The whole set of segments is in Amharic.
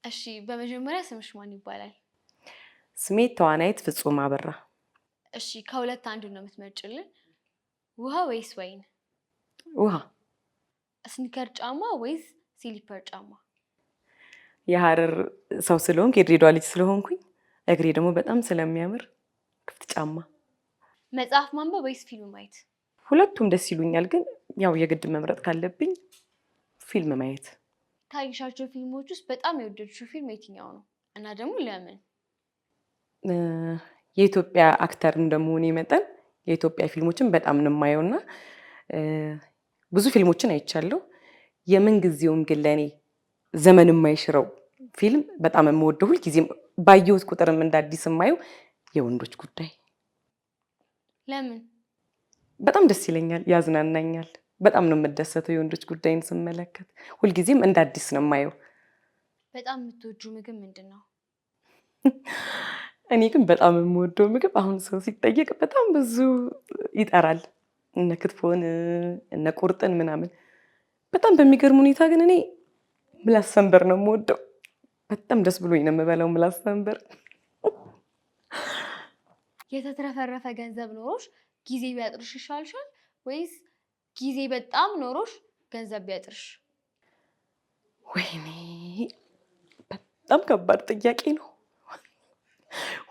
እሺ፣ በመጀመሪያ ስምሽ ማን ይባላል? ስሜ ተዋናይት ፍጹም አበራ። እሺ፣ ከሁለት አንዱን ነው የምትመርጭልን፣ ውሃ ወይስ ወይን? ውሃ። Sneaker ጫማ ወይስ slipper ጫማ? የሀረር ሰው ስለሆንኩ፣ የድሬዳዋ ልጅ ስለሆንኩኝ፣ እግሬ ደግሞ በጣም ስለሚያምር ክፍት ጫማ። መጽሐፍ ማንበብ ወይስ ፊልም ማየት? ሁለቱም ደስ ይሉኛል፣ ግን ያው የግድ መምረጥ ካለብኝ ፊልም ማየት። ካየሻቸው ፊልሞች ውስጥ በጣም የወደድሽው ፊልም የትኛው ነው እና ደግሞ ለምን? የኢትዮጵያ actor እንደመሆኔ መጠን የኢትዮጵያ ፊልሞችን በጣም ነው የማየው እና ብዙ ፊልሞችን አይቻለሁ። የምን ጊዜውም ግን ለእኔ ዘመን የማይሽረው ፊልም፣ በጣም የምወደው፣ ሁልጊዜም ባየሁት ቁጥርም እንደ አዲስ የማየው የወንዶች ጉዳይ። ለምን? በጣም ደስ ይለኛል፣ ያዝናናኛል። በጣም ነው የምደሰተው የወንዶች ጉዳይን ስመለከት። ሁልጊዜም እንደ አዲስ ነው የማየው። በጣም የምትወጂው ምግብ ምንድን ነው? እኔ ግን በጣም የምወደው ምግብ፣ አሁን ሰው ሲጠየቅ በጣም ብዙ ይጠራል። እነ ክትፎን፣ እነ ቁርጥን ምናምን። በጣም በሚገርም ሁኔታ ግን እኔ ምላስ ሰንበር ነው የምወደው። በጣም ደስ ብሎኝ ነው የምበላው ምላስ ሰንበር። የተትረፈረፈ ገንዘብ ኖሮሽ ጊዜ ቢያጥርሽ ይሻልሻል ወይስ ጊዜ በጣም ኖሮሽ ገንዘብ ቢያጥርሽ? ወይኔ፣ በጣም ከባድ ጥያቄ ነው።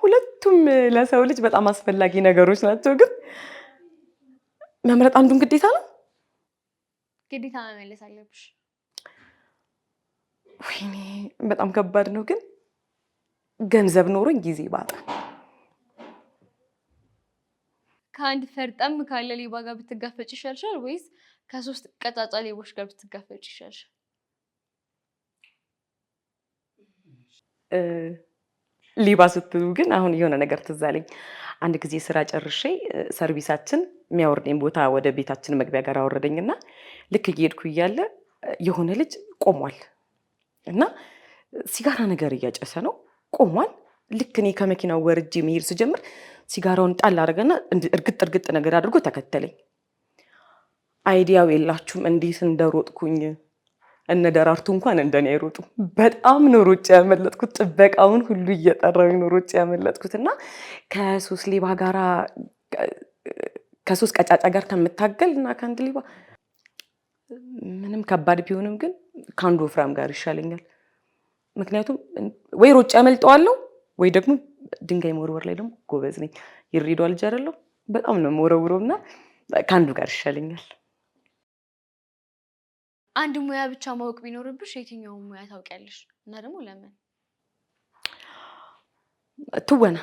ሁለቱም ለሰው ልጅ በጣም አስፈላጊ ነገሮች ናቸው፣ ግን መምረጥ አንዱን ግዴታ ነው። ግዴታ መመለስ አለብሽ። ወይኔ፣ በጣም ከባድ ነው፣ ግን ገንዘብ ኖሮኝ ጊዜ ባጣ። ከአንድ ፈርጠም ካለ ሌባ ጋር ብትጋፈጭ ይሻልሻል ወይስ ከሶስት ቀጫጫ ሌቦች ጋር ብትጋፈጭ ይሻልሻል? ሌባ ስትሉ ግን አሁን የሆነ ነገር ትዝ አለኝ። አንድ ጊዜ ስራ ጨርሼ ሰርቪሳችን የሚያወርደኝ ቦታ ወደ ቤታችን መግቢያ ጋር አወረደኝና ልክ እየሄድኩ እያለ የሆነ ልጅ ቆሟል እና ሲጋራ ነገር እያጨሰ ነው፣ ቆሟል። ልክ እኔ ከመኪናው ወርጄ መሄድ ስጀምር ሲጋራውን ጣል አደረገና እርግጥ እርግጥ ነገር አድርጎ ተከተለኝ። Idea ው የላችሁም እንዴት እንደሮጥኩኝ። እነ ደራርቱ እንኳን እንደኔ አይሮጡም። በጣም ነው ሮጬ ያመለጥኩት። ጥበቃውን ሁሉ እየጠራሁኝ ነው ሮጬ ያመለጥኩት እና ከሶስት ሌባ ጋራ፣ ከሶስት ቀጫጫ ጋር ከምታገል እና ከአንድ ሌባ፣ ምንም ከባድ ቢሆንም ግን ከአንዱ ወፍራም ጋር ይሻለኛል። ምክንያቱም ወይ ሮጬ ያመልጠዋለሁ ወይ ደግሞ ድንጋይ መወርወር ላይ ደግሞ ጎበዝ ነኝ። የድሬዳዋ ልጅ አይደለሁ? በጣም ነው የምወረውረው እና ከአንዱ ጋር ይሻለኛል። አንድ ሙያ ብቻ ማወቅ ቢኖርብሽ የትኛውን ሙያ ታውቂያለሽ እና ደግሞ ለምን? ትወና።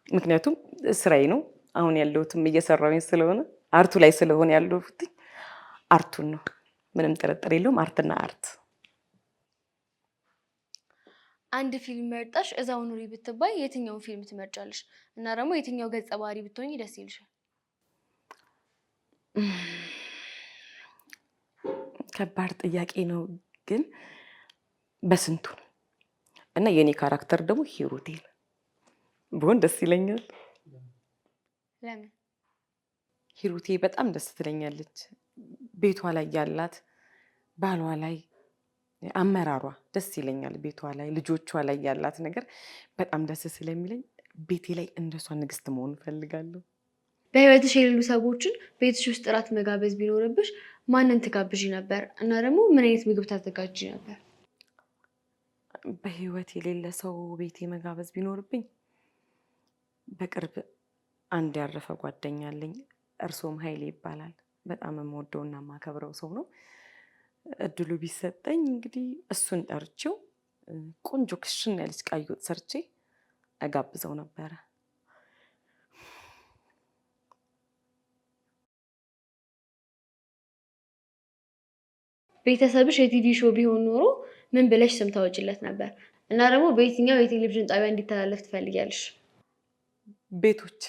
ምክንያቱም ስራዬ ነው። አሁን ያለሁትም እየሰራሁኝ ስለሆነ፣ art ኡ ላይ ስለሆነ ያለሁት art ኡን ነው። ምንም ጥርጥር የለውም። Art ና art። አንድ ፊልም መርጠሽ እዛው ኑሪ ብትባይ የትኛውን ፊልም ትመርጫለሽ? እና ደግሞ የትኛው ገጸ ባህሪ ብትሆኚ ደስ ይልሻል? ከባድ ጥያቄ ነው፣ ግን በስንቱ እና የእኔ character ደግሞ ሂሩቴን ብሆን ደስ ይለኛል። ለምን? ሂሩቴ በጣም ደስ ትለኛለች። ቤቷ ላይ ያላት፣ ባሏ ላይ አመራሯ ደስ ይለኛል። ቤቷ ላይ፣ ልጆቿ ላይ ያላት ነገር በጣም ደስ ስለሚለኝ ቤቴ ላይ እንደሷ ንግስት መሆን እፈልጋለሁ። በህይወትሽ የሌሉ ሰዎችን ቤትሽ ውስጥ እራት መጋበዝ ቢኖርብሽ ማንን ትጋብዢ ነበር? እና ደግሞ ምን አይነት ምግብ ታዘጋጂ ነበር? በህይወት የሌለ ሰው ቤቴ መጋበዝ ቢኖርብኝ በቅርብ አንድ ያረፈ ጓደኛ አለኝ። እርሶም ኃይሌ ይባላል። በጣም የምወደውና የማከብረው ሰው ነው። እድሉ ቢሰጠኝ እንግዲህ እሱን ጠርቼው ቆንጆ ክሽን ያለች ቀይ ወጥ ሰርቼ እጋብዘው ነበረ። ቤተሰብሽ የ TV show ቢሆን ኖሮ ምን ብለሽ ስም ታወጪለት ነበር? እና ደግሞ በየትኛው የቴሌቪዥን ጣቢያ እንዲተላለፍ ትፈልጊያለሽ? ቤቶች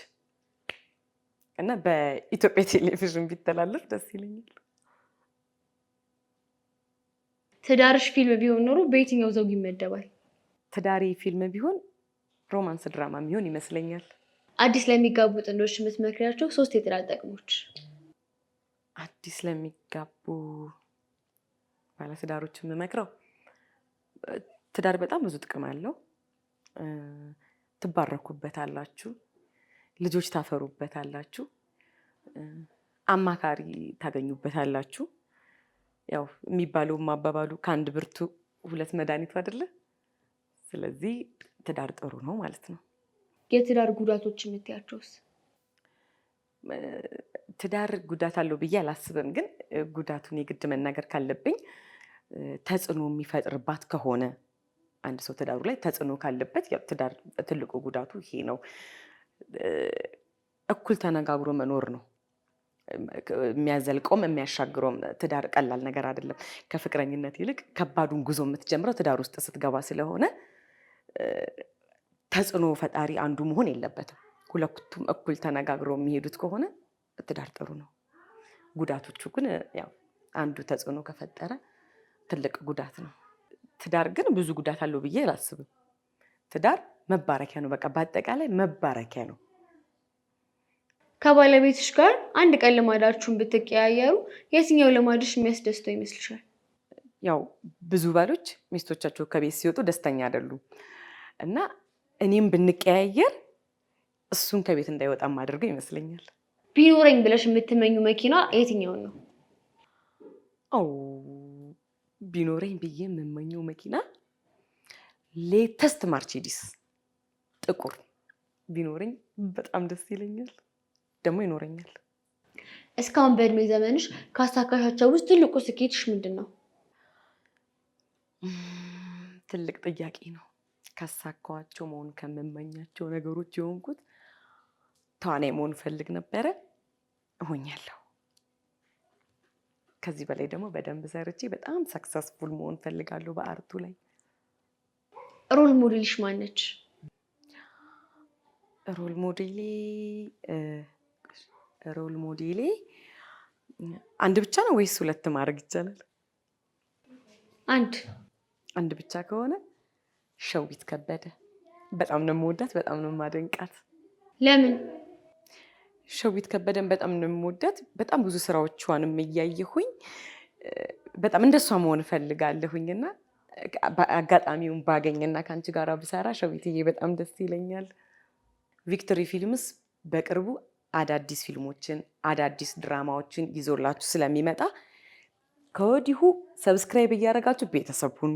እና በኢትዮጵያ ቴሌቪዥን ቢተላለፍ ደስ ይለኛል። ትዳርሽ ፊልም ቢሆን ኖሮ በየትኛው ዘውግ ይመደባል? ትዳሬ ፊልም ቢሆን romance ድራማ የሚሆን ይመስለኛል። አዲስ ለሚጋቡ ጥንዶች የምትመክሪያቸው ሶስት የትዳር ጥቅሞች? አዲስ ለሚጋቡ ባለትዳሮች የምመክረው ትዳር በጣም ብዙ ጥቅም አለው። ትባረኩበታላችሁ፣ ልጆች ታፈሩበታላችሁ፣ አማካሪ ታገኙበታላችሁ። ያው የሚባለው አባባሉ ከአንድ ብርቱ ሁለት መድኃኒቱ አይደለ? ስለዚህ ትዳር ጥሩ ነው ማለት ነው። የትዳር ጉዳቶች የምትያቸውስ? ትዳር ጉዳት አለው ብዬ አላስብም። ግን ጉዳቱን የግድ መናገር ካለብኝ ተጽዕኖ የሚፈጥርባት ከሆነ፣ አንድ ሰው ትዳሩ ላይ ተጽዕኖ ካለበት ትዳር ትልቁ ጉዳቱ ይሄ ነው። እኩል ተነጋግሮ መኖር ነው የሚያዘልቀውም የሚያሻግረውም። ትዳር ቀላል ነገር አይደለም። ከፍቅረኝነት ይልቅ ከባዱን ጉዞ የምትጀምረው ትዳር ውስጥ ስትገባ ስለሆነ ተጽዕኖ ፈጣሪ አንዱ መሆን የለበትም። ሁለቱም እኩል ተነጋግረው የሚሄዱት ከሆነ ትዳር ጥሩ ነው። ጉዳቶቹ ግን ያው አንዱ ተጽዕኖ ከፈጠረ ትልቅ ጉዳት ነው። ትዳር ግን ብዙ ጉዳት አለው ብዬ አላስብም። ትዳር መባረኪያ ነው። በቃ በአጠቃላይ መባረኪያ ነው። ከባለቤትሽ ጋር አንድ ቀን ልማዳችሁን ብትቀያየሩ የትኛው ልማድሽ የሚያስደስተው ይመስልሻል? ያው ብዙ ባሎች ሚስቶቻቸው ከቤት ሲወጡ ደስተኛ አይደሉም እና እኔም ብንቀያየር እሱን ከቤት እንዳይወጣ ማደርገው ይመስለኛል። ቢኖረኝ ብለሽ የምትመኚው መኪና የትኛውን ነው? ኦ፣ ቢኖረኝ ብዬ የምመኘው መኪና latest Mercedes ጥቁር ቢኖረኝ በጣም ደስ ይለኛል። ደግሞ ይኖረኛል። እስካሁን በእድሜ ዘመንሽ ካሳካሻቸው ውስጥ ትልቁ ስኬትሽ ምንድን ነው? ትልቅ ጥያቄ ነው። ካሳካኋቸው፣ መሆን ከምመኛቸው ነገሮች የሆንኩት ተዋናይ መሆን እፈልግ ነበረ፣ ሆኛለሁ። ከዚህ በላይ ደግሞ በደንብ ሰርቼ በጣም successful መሆን እፈልጋለሁ በ art ኡ ላይ። Role model ሽ ማነች? Role model ኤ አንድ ብቻ ነው ወይስ ሁለት ማድረግ ይቻላል? አንድ። አንድ ብቻ ከሆነ ሸዊት ከበደ። በጣም ነው የምወዳት፣ በጣም ነው የማደንቃት። ለምን? ሸዊት ከበደን በጣም ነው የምወዳት። በጣም ብዙ ስራዎቿንም እያየሁኝ በጣም እንደሷ መሆን እፈልጋለሁኝ እና አጋጣሚውን ባገኝና ከአንቺ ጋር ብሰራ ሸዊትዬ በጣም ደስ ይለኛል። Victory Films በቅርቡ አዳዲስ ፊልሞችን፣ አዳዲስ ድራማዎችን ይዞላችሁ ስለሚመጣ ከወዲሁ subscribe እያደረጋችሁ ቤተሰብ ሁኑ።